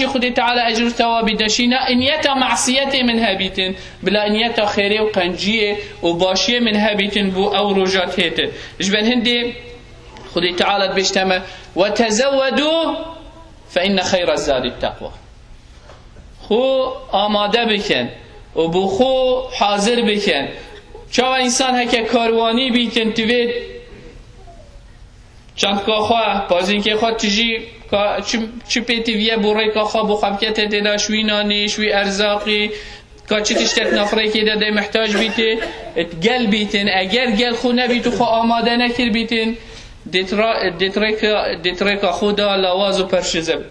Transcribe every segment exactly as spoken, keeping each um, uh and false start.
Xwedê Teala ecr û thewabî deşîna, niyeta masiyetê min hebîtin, bila niyeta xêrê û qenciyê û başiyê min hebîtin bo ew roja têtin. Ji ber hindê Xwedê Teala dibêjte me, "Ve tezewwedû fe inne xeyre zadi teqwa." Xwe amade bikin û bo xwe hazir bikin. Çawa însan heke karwanî bîtin, divê çandka xwe, pazînkê xwe tijî ka çi, çi pê tiviye bo rêka xwe, bo xwe bikete têda, şwî nanî, şwî erzaqî, ka çi tiştek nav rêkê de dê mihtac bîtê, et gel bîtin. Eger gel xwe nebît û xwe amade nekir bîtin, dêt ra-, dêt rêka, dêt rêka xwe da lawaz û perşizib.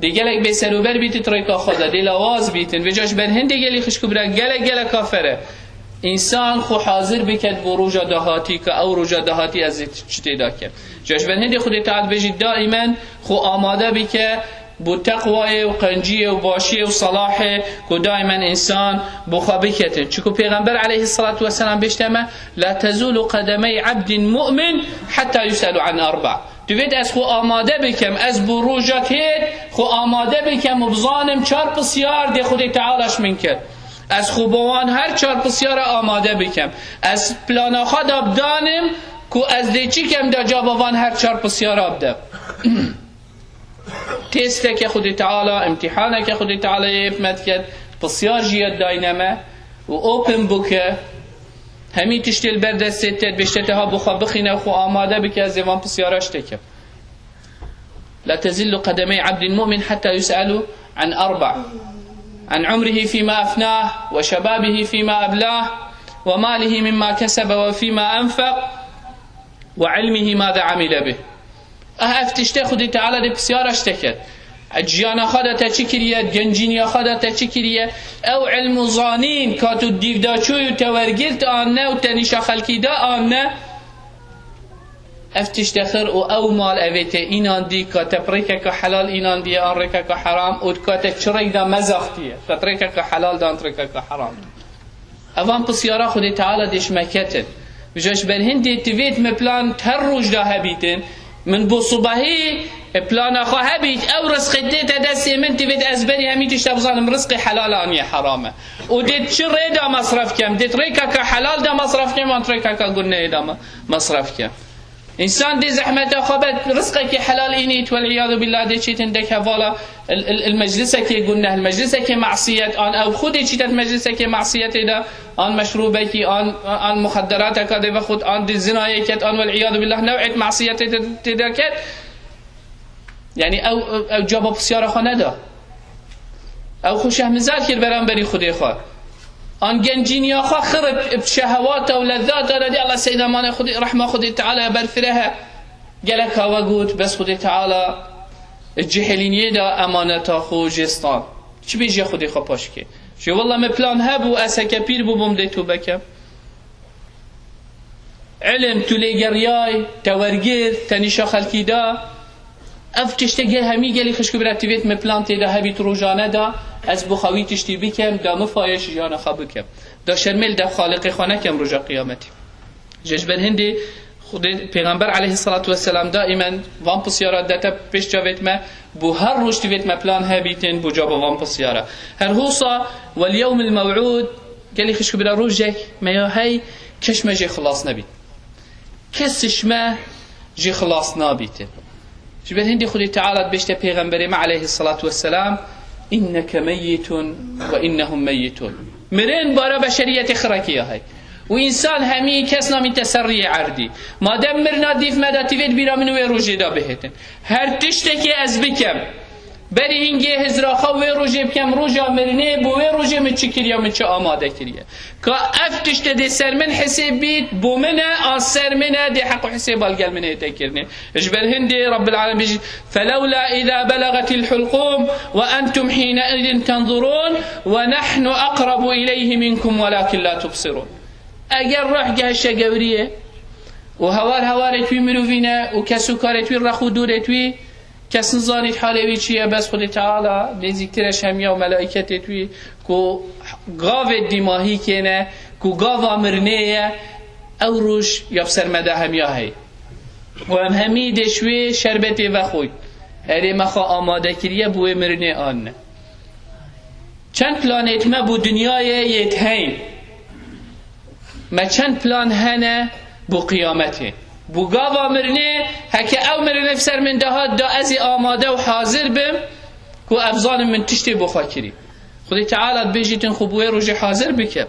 Dê gelek bêserûber bîtin rêka xwe de, dê lawaz bîtin. Vêca ji ber hindê gelî xişk û bira gelek, gelek kafere. Însan xwe hazir biket bo roja dahatî, ka ew roja dahatî ez ê çi têda kem. Ca ji ber hindê Xwedê Teala dibêjî, daimen xwe amade bike bo teqwayê û qenciyê û başiyê û selahê, ku daimen însan bo xwe biketin. Çunku Pêxember aleyhisselatu vesselam bêjte me, "La tezulu qedemey abdin mu'min hatta yus'elu an arba." Divêt ez xwe amade bikem, ez bo roja têt xwe amade bikem û bizanim çar pisyar dê Xwedê Teala ji min kir. Ez xwe bo wan her çar pisyara amade bikem. Ez plana xwe da bidanim ku ez dê çi kem da caba van her çar pisyara bidem. Testeke Xwedê Teala, imtîhaneke Xwedê Teala yê me diket, pisyar jî yê dayne me û open book e. Hemî tiştê li ber destê te, bêşte te ha bo xwe bixîne, xwe amade bike, ez ê van pisyara ji te kim. لا تزل قدمي عبد مؤمن حتى يسأل عن أربع: عن عمره فيما أفناه، وشبابه فيما أبلاه، وماله مما كسب وفيما أنفق، وعلمه ماذا عمل به. Ah, ev tiştê Xwedê Teala dê pisyara ji te ket. Ciyana xwe de te çi kiriye, gencîniya xwe de te çi kiriye? Ew ilm û zanîn ka tu dîv da çûy û te wergirt an ne û te nîşa xelkî da an ne? Ev tiştê xir û ew mal evê te înandî, ka te bi rêkeke helal înandiye an rêkeke heram û ka te çi rêk da mezaxtiye, ka te rêkeke helal da an rêkeke heram da. Evan pisyara Xwedê Teala dê ji me ketin. Vêca ji ber hindê divêt me plan her roj da hebîtin. Min bo subahî, e, plana xwe hebît, ew rizqê dê te destê min, divêt ez berî hemî tişta bizanim, rizqê helal an yê heram e. Û dê çi rê da mesref kem, dê rêkeke helal da mesref kem, an rêkeke gunehê da me-, mesref kem. Însan dê zehmeta xwe be, rizqekê helal înît, wel îyadu billah, dê çêtin dek hevala, il, il, il meclisekê guneh, il meclisekê masiyet, an ew xwe dê çîtet meclisekê masiyetê de, an meşrûbekî, an, an muxedderateka dê vexwit, an dê zinayê ket, an wel îyadu billah new'êt masiyetê tê, tê de ket. Yani ew, ew caba pisyara xwe neda. Ew xwe şehmizar kir beramberî Xwedê xwe. An gencîniya xwe xirib bi şehewata û lezzata re dê Allah seyda mane Xwedê, rehma Xwedê Teala ber fire he. Gelek hawa got, bes Xwedê Teala cihilîniyê de emaneta xwe jê stan. Çi bêje Xwedê xwe paş ke. Jê wella me plan hebû, ez heke pîr bûbûm dê tûbe kem. Îlim tu lê geriyay, te wergirt, te nîşa xelkî da. Ev tiştê gel hemî gelî xişk û bira tivêt me plan tê de hebît rojane da, ez bi xwe wî tiştî bikem, da min fayeş jiyana xwe bikem. Da şermê li dev Xaliqê xwe nekem roja qiyametî. Ji, ji ber hindê Xwedê Pêxember aleyhisselatu vesselam daîmen van pisyara dete pêş çavêt me, bo her roj divêt me plan hebîtin bo caba van pisyara. Her hosa wel yewmil mew'ûd, gelî xişk û bira, rojek me ya hey, kes me jê xilas nebît. Kes ji me jê xilas nabîtin. Ji ber hindê Xwedê Teala dibêjte Pêxemberê me aleyhisselatu vesselam, "Inneke meyyitun ve innehum meyyitun." Mirin bara beşeriyetê xirekî ya hey. Û însan hemî kes namî teserriyê erdî. Madem mirina dîv me de tivêt bîra min wê rojê de bihêtin. Her tiştekê ez bikem. Berî hingê hizra xwe wê rojê bikem, roja mirinê, bo wê rojê min çi kiriye, min çi amade kiriye. Ka ev tişte dê ser min hisêb bît, bo min e, an ser min e, dê heq û hisêba li gel min ê te kirinê. Ji ber hindê Rabbil Alemin bijî, "Felewla îza belagatil hulqûm ve entum hîneîzin tenzurûn ve nehnu eqrebu îleyhi minkum welâkin lâ tubsirûn." Eger ruh gehişe gewriyê û hewar hewarê twî mirovîne û kes û karê twî rex û dûrê twî, kes nizanît halê wî çi ye, bes Xwedê Teala nêzîktir e ji hemiya û melaîketê twî ku gavê dîmahî kêne, ku gava mirinê ye, ew roj ya bi ser me de hemiya heye. Û em hemî dê ji wê şerbetê vexwin. Erê me xwe amade kiriye bo wê mirinê an ne. Çend planêt me bo dinyayê yêt heyn. Me çend plan hene bo qiyametê. Bo gava mirinê, heke ew mirinê ser min de hat da ez ê amade û hazir bim, ku ev zanim min tiştê bo xwe kirî. Xwedê Teala dibêjîtin xwe bo wê rojê hazir bike.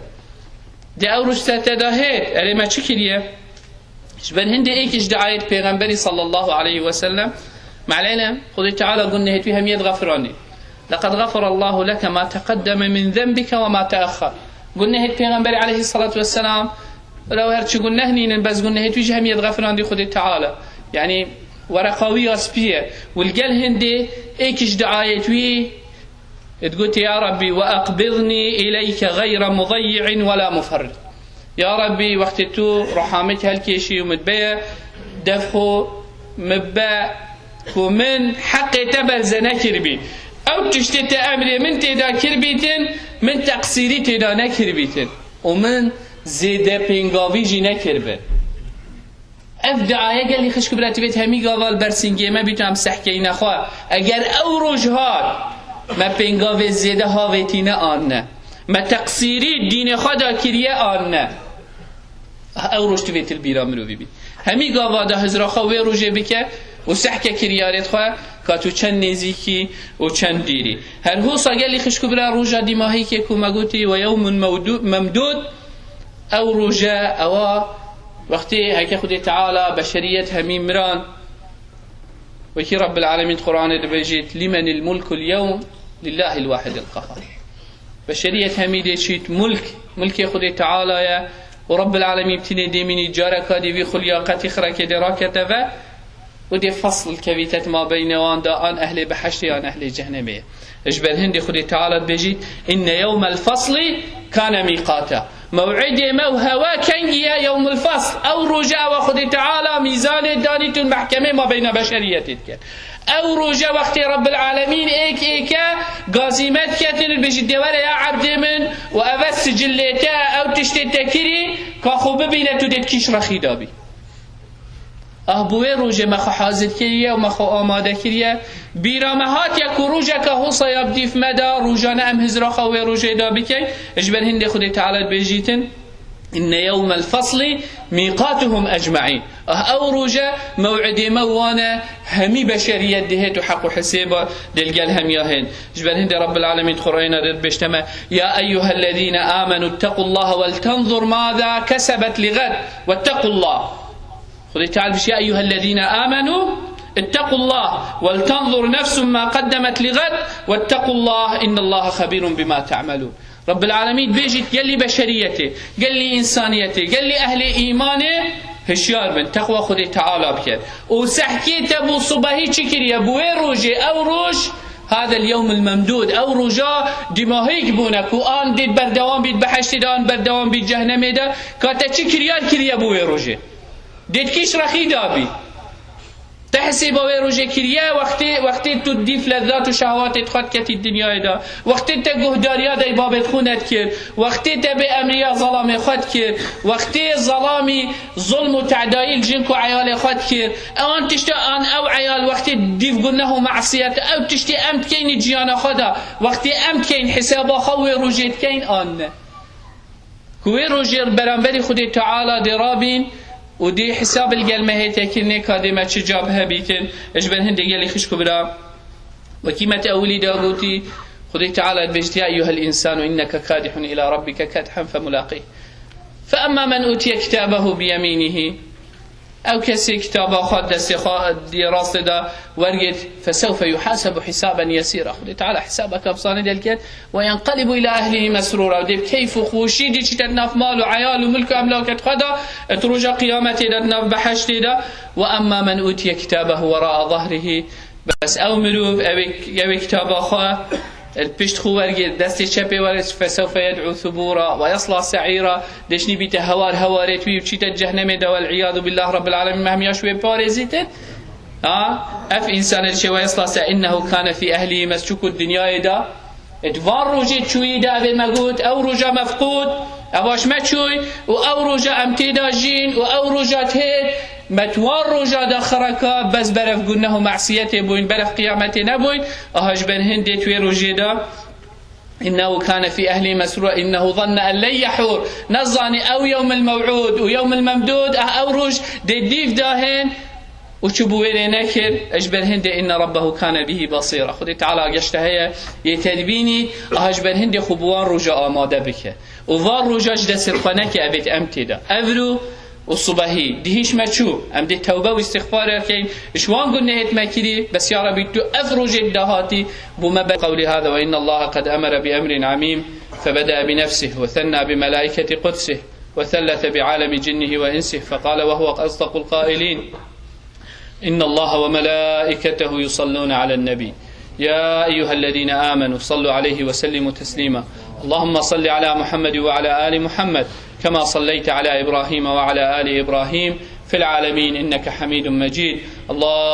De ew roj ser te de hêt, erê me çi kiriye? Ji ber hindê êk ji diayet Pêxemberî sallallahu aleyhi ve sellem, me'leyne, Xwedê Teala gunehêt wî hemiyê dixefirandî. "Leqad xeferallahu leke ma teqeddeme min zenbike ve ma teexxer." Gunehêt Pêxemberî aleyhissalatu vesselam, ra her çi guneh nînin, bes gunehêt wî ji hemiyê dixefirandî Xwedê Teala. Yanî, wereqa wî ya spî ye. Û li gel hindê êk ji diayet wî, Digotê, "Ya Rabbî, ve eqbidnî ileyke gayre mudayyi'in ve la muferrit." Ya Rabbî, wextê tu ruha min helkêşî û min beye dev xwe, min be ku min heqê te berze nekiribî. Ew tiştê te emrê min têda kiribîtin, min teqsîrî têda nekiribîtin. Û min zêde pêngavî jî nekiribin. Ev diaye gelî xişk bira, divêt hemî gava li ber singê me bît em sehkeyne xwe. Eger ew roj hat, me pêngavê zêde havêtî ne an ne. Me teqsîrî dînê xwe da kiriye an ne. Ew roj divêt li bîra mirovî bît. Hemî gava da hizra xwe wê rojê bike û sehke kiryarêt xwe ka tu çend nêzîkî û çend dîrî. Her hosa gelî xişk bira roja dîmahîkê ku me gotî, "Ve yewmun mewdu-, memdûd", ew roje ewa Wextê heke Xwedê Teala beşeriyet hemî miran, wekî Rabbil Alemîn Qur'anê dibêjît, "Limenil mulkul yewm, lillahil wahidil qehar." Beşeriyet hemî dê çît mulk, mulkê Xwedê Teala ye û Rabbil Alemîn tinê dê mînî careka dê vî xulya qetî xirekê dê rakete ve û dê fasl kevîtet ma beyne wan da an ehlê behiştê an ehlê cehnemê ye. Ji ber hindê Xwedê Teala dibêjît, "Inne yewmel fasli kane mîqata." Mew'idê me û hewa kengî ye, yewmul fasl. Ew roje ewa Xwedê Teala mîzanê danîtin mehkemê ma beyna beşeriyetê dikin. Ew roje wextê Rabbil Alemîn êk êke gazî me diketin, dibêjît, "Dê were ya erdê min û eve sicilê te, ew tiştê te kirî, ka xwe bibîne tu dê kîş rexî dabî." Ah, bi wê rojê me xwe hazir kiriye û me xwe amade kiriye. Bîra me hatiye ku rojeke hosa ya bi dîf me de, rojane em hizra xwe wê rojê de bikeyn. Ji ber hindê Xwedê Teala dibêjîtin, "Inne yewmel fasli mîqatuhum ecmaîn." Ah, ew roje mew'idê me wan e, hemî beşeriyet dihêt û heq û hisêba dê li gel hemiya hên. Ji ber hindê Rabbil Alemîn Qur'ana de dibêjte me, "Ya eyyuhellezîne amenu ittequllaha wel tenzur maza kesebet li ged, wettequllah." Xwedê Teala dibêje, "Ya eyyuhellezîne amenu, ittequllah, wel tenzur nefsun ma qeddemet li ged, wettequllah, innallaha xebîrun bima ta'melun." Rabbil Alemîn dibêjît, gelî beşeriyetê, gelî însaniyetê, gelî ehlê îmanê hişyar bin, teqwa Xwedê Teala bikin. Û sehkê te bo subahî çi kiriye? Bo wê rojê, ew roj, hadel yewmil memdûd, ew roja dîmahîk bûne ku an dê berdewam bît, behiştê de an berdewam bît, cehnemê de, ka te çi kiryar kiriye bo wê rojê? Dê kîş rexî dabî. Te hesêba wê rojê kiriye, wextê, wextê tu dîf lezzat û şehwatê xwe diketî dinyayê de, wextê te guhdariya deybabê xwe nedikir, wextê te bê emriya zelamê xwe dikir, wextê zelamî zulm û tedayî li jin ku eyalê xwe dikir, ewan tişta an ew eyal wextê dîv guneh û mesiyet, ew tiştê em dikeynî ciyana xwe de, wextê em dikeyn hesaba xwe wê rojê dikeyn an ne. Ku wê rojê beramberî Xwedê Teala dê rabîn û dê hesab li gel me hête kirinê ka dê me çi cab hebîtin, ji ber hindê gelî xişk û bira. Wekî me te ewilî de gotî, Xwedê Teala dibêjit, "Ya eyyuhel însanu inneke kadihun ila rabbike kedhen femulaqîh. Fe emma men utiye kitabehu biyemînihî." Ew kesê kitaba xwe destê xwe di rastê de wergêt, "Fesewfe yuhasebu hisaben yesîra." Xwedê Teala hesabeke bi zanê dê li gel, "Ve yenqelibu ila ehlihi mesrûra." Dê bi keyf û xweşî dê çîte di nav mal û eyal û milk û emlakê xwe de, di roja qiyametê de, di nav behiştê de. "Ve emma men utiye kitabehu wera'a zahrihî." Bes ew mirov, ew ê, ew ê kitaba xwe li pişt xwe wergê, destê çepê werê, "Fesewfe yed'u thubura ve yesla se'îra." Dê şinî bîte hewar hewarê wî û çîte cehnemê de, wel iyadu billah, Rabbil Alemîn me hemiya ji wê parêzîtin. Ha? Ev însanê diçe "ve yesla se innehu kane fî ehlihi mescûk", û dinyayê de, di van rojê çûyî de evê me got, ew roja mefqûd, ev aş me çûy, û ew roja em tê de jîn, û ew roja têt, Me di wan roja de xireka bes berevgûneh û mesiyetê bûyn, beref qiyametê nebûyn. Aha ji ber hindê tu wê rojê de, إنه كان في أهله مسرورا إنه ظن أن لن يحور. Nezanî ew yewm el mew'ûd û yewm el memdûd, ah, ew roj dê dîv dahên û çi bû wê rê nekir, ji ber hindê إن ربه كان به بصيرا. Xwedê Teala geşte heye, yê tedbînî, aha ji ber hindê xwe bi wan roja amade bike. Û van roja ji destê xwe neke, ebêt em tê de. Evro û subehî, dihîş me çû, em dê tewbe û îstixfar erkeyn, ji wan gunehêt me kirî, bes ya Rebî tu ev rojêt dahatî, bû me be قولي هذا وإن الله قد أمر بأمر عميم فبدأ بنفسه وثنى بملائكة قدسه وثلث بعالم جنه وإنسه فقال وهو أصدق القائلين إن الله وملائكته يصلون على النبي يا أيها الذين آمنوا صلوا عليه وسلموا تسليما اللهم صل على محمد وعلى آل محمد كما صليت على إبراهيم وعلى آل إبراهيم في العالمين إنك حميد مجيد الله